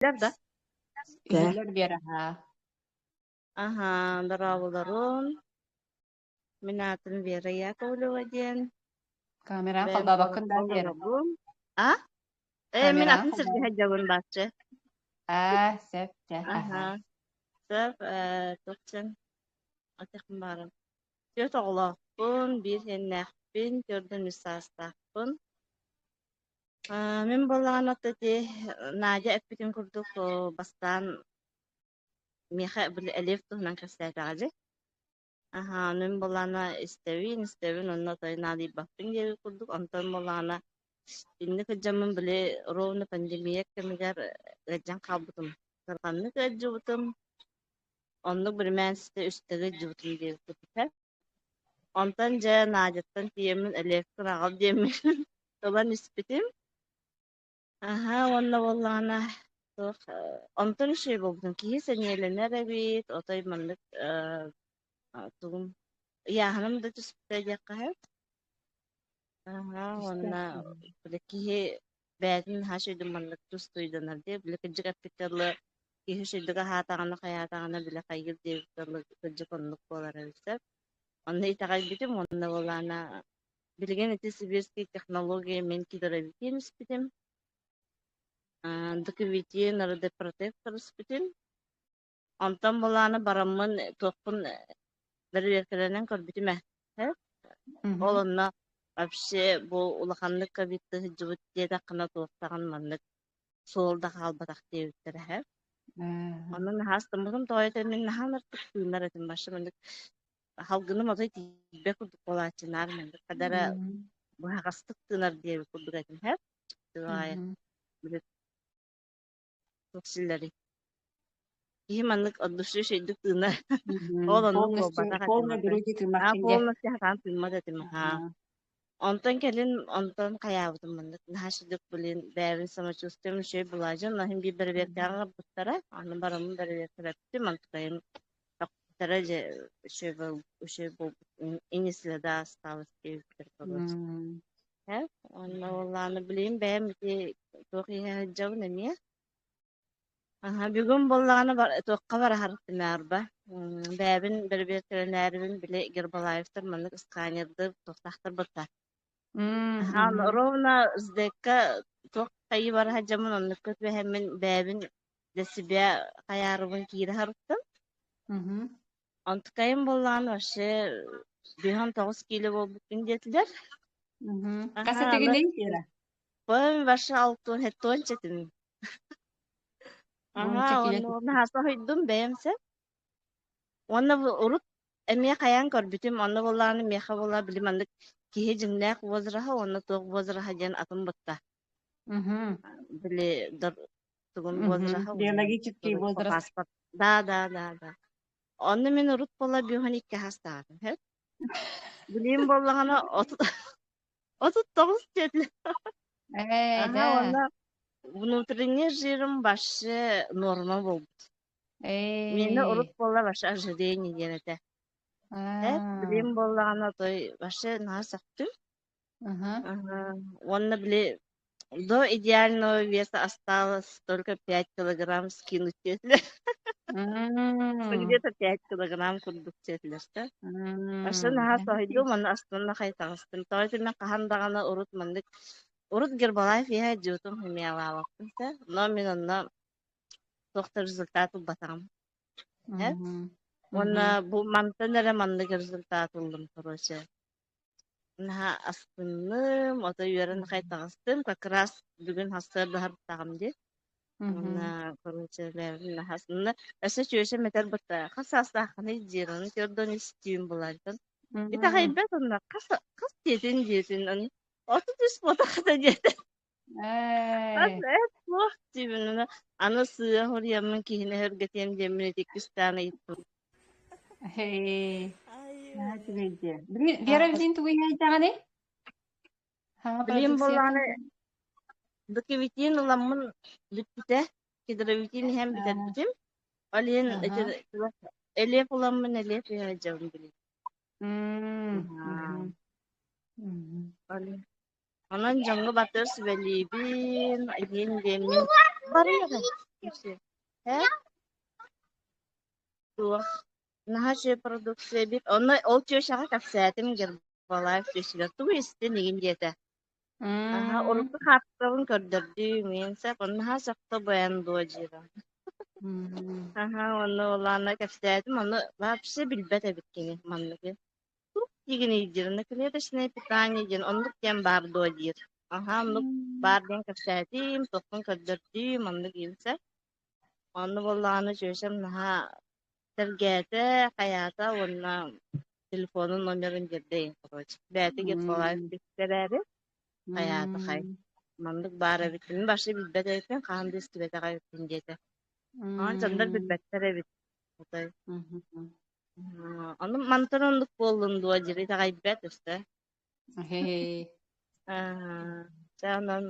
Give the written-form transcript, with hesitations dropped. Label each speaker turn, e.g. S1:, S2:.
S1: Да?
S2: Иһиллэр Вера.
S1: Аһаа, дорооболорун. Мин аатым Вера Яковлева диэн.
S2: Камераҕа
S1: Бэйэм
S2: холбообоккун
S1: куоракка
S2: да, Вера?
S1: олоробун. А? Мин
S2: Камераҕа
S1: атын сиргэ
S2: холбоо.
S1: сылдьабын бааччы.
S2: Аа, сөп, чэ, аһаа.
S1: Аһаа. Сөп, туох атыахпын баҕарабын. Түөрт оҕолоохпун, биир сиэннээхпин, 43 саастаахпын. Мин буоллаҕына ити Надя эппитин курдук бастаан миэхэ били Лев туһунан кэпсээтэҕэ дии. Аһаа, мин буоллаҕына истэбин, истэбин онно отой наадыйбаппын диэбит курдук. Онтон буоллаҕына инник сылдьаммын били ровно пандемия кэмигэр ыалдьан хаалбытым. Кырҕаннык ыалдьыбытым, оннук биримээн ситэ үстэ ыалдьыбытым диэбит курдук ээ. Онтон дьэ Надяттан тиийэммин электр аҕал диэммин ылан испитим. Аһаа уонна буоллаҕына туох онтон үчүгэй буолбутун киһи сэниэлэнэр эбит, отой маннык тугум ыйааһыным да түспүтэ диэххэ сөп. Аһаа
S2: Түстэ.
S1: уонна били киһи бэйэтин наһаа үчүгэйдик маннык тустуйданар дии, били кырдьык эппиккэ дылы киһи үчүгэйдик аһаатаҕына хайаатаҕына били хайгыыр диэбиккэ дылы кырдьык оннук буолар эбит сөп. Онно итэҕэйбитим уонна буоллаҕына билигин ити сибирскэй технология мин кидровитин испитим, докувитин, родопротектор испитим. Онтон буоллаҕына бараммын туохпун бэрэбиэркэлэнэн көрбүтүм ээ. Ол онно вообще бу улаханнык ковидтыы сылдьыбыт диэтэххинэ туохтаҕын маннык суол да хаалбатах диэбиттэрэ эһэ. Онно наһаа астыммытым тоҕо этэ мин наһаа ынырык тыынар этим вообще маннык салгыным отой тиийбэт курдук буолааччы наар маннык хадара быһаҕастык тыынар диэбит курдук этим эһэ. Туох силлэрий? Киһи маннык от души үчүгэйдик тыынар. Ол оннук
S2: Полностью,
S1: буолбатах этим
S2: полной
S1: отой.
S2: грудью
S1: Аа,
S2: тыыммаккын дьэ.
S1: полностью сатаан тыыммат этим аһаа. Онтон кэлин онтон хайаабытым маннык наһаа сүдүк блин бэйэбин самочувствием үчүгэй булаадьым иһин биир бэрэбиэркэҕэ барбыттара аны бараммын бэрэбиэркэлэппитим онтукайым тохтара дьэ үчүгэй үчүгэй буолбут и следа осталось диэбиттэр короче. Ээ, уонна уоллааны билигин бэйэм ити туох иһэ сылдьабын эмиэ. Аһа, бүгүн буоллаҕына туохха бара сырыттым Бэйэбин бэрэбиэркэлэнээрибин били Гербалаевтар маннык сканердыыр туохтаахтар бытта. Аһа, ровно СДК туох хайыы бара сылдьаммын оннукка түбэһэммин бэйэбин для себя хайаарыбын киирэ сырыттым. Онтукайым буоллаҕына вообще 59 киилэ буолбуккун диэтилэр.
S2: Хас
S1: Аһа, аны
S2: этигиний, Вера?
S1: по-моему, вообще 67 этим. Аһаа,
S2: Уонча киилэ.
S1: уонна наһаа соһуйдум бэйэм сөп. Уонна урут эмиэ хайаан көрбүтүм, онно буоллаҕына миэхэ буолла били маннык киһи дьиҥнээх возраһа уонна туох возраһа диэн атын бытта. Били тугун возраһа уонна
S2: Биологический
S1: по
S2: возраст.
S1: паспорт. Да, да, да, да. Онно мин урут буолла 52 саастааҕым. Билиим буоллаҕына 39 диэтилэр.
S2: Ээ,
S1: Аһа,
S2: да.
S1: уонна внутренний жирым вообще норма буолбут. Миэнэ урут
S2: Ээ.
S1: буолла вообще ожирение диэн этэ.
S2: Аа.
S1: Билиим буоллаҕына той вообще наһаа сөхтүм. Ага. Уонна били до идеального веса осталось только 5 килограмм скинуть диэтилэр. Где-то 5 килограмм курдук диэтилэр да. Вообще наһаа соһуйдум уонна астынна хайтаҕастым. Тоҕо итиннэ хаһан даҕаны урут маннык урут Гербалайф иһэ дьиутум химиялаабаппын да, но мин онно туох да результат ылбатаҕым. Э? Уонна бу мантан эрэ маннык результат ыллым короче. Наһаа астынным, ото үөрэн хайтаҕастым, как раз бүгүн сарсыарда аһарбатаҕым дии. Уонна короче бэйэбин наһаа астынна. Өссө чүөчэм этэр бытта хас саастааххыный диир, ону көрдөн истиим булаайтан. Итэҕэйбэт онно хас хас диэтин диэтин, ону 33 буотахата диэтэ. Хас
S2: Ээ.
S1: эт суох диибин, аны аны сыыһа суруйаммын киһини өһүргэтиэм диэммин ити иккистээн ыйыттым.
S2: Ээ. Наһаа үчүгэй дии. Билигин Вера билигин тугу иһээйдэҕиний? Саҥа
S1: Билигин
S2: продукцията?
S1: буоллаҕына докевитин ыламмын бүппүтэ. Кедровитин иһэн бүтэрбитим. Ол иһин ити элиэп ыламмын элиэп иһэ сылдьабын билигин. Ол иһин. Онон дьоҥҥо батыар сүбэлиибин, иһин диэммин барыаҕай. Ээ Туох наһаа үчүгэй продукция эбит. Онно ол тещаҕа кэпсээтим Гербалаев тещатыгар тугу истин игин диэтэ. Аһа,
S2: М.
S1: урукку хаартыскабын көрдөрдүү, миин сөп, онно наһаа сөхтө буойан дуо диирэ.
S2: М.
S1: Аһа, онно улаана кэпсээтим, ону вообще билбэт эбит кини манныгы. Туох диигиний диир, клеточное питание диэн оннук диэн баар дуо диир. Аһа, оннук баар диэн кэпсээтим, туохпун көрдөрдүү, маннык иилсэ. Онно буоллаҕына чүөчэм наһаа сэргээтэ, хайаата уонна телефонун номерын биэрдэ короче. Бэйэтэ Гербалаев
S2: М.
S1: билсэр эрээри, хайаата хай
S2: М.
S1: маннык баар эбит, мин вообще билбэт эбиппин, хаһан да истибэтэх эбиппин диэтэ. Онон дьоннор
S2: М.
S1: билбэттэр эбит. Отой.
S2: Мгм.
S1: Ону мантан оннук буоллун дуо диир итэҕэйбэт өссө.
S2: Хе-хе.
S1: Аа, дьэ онон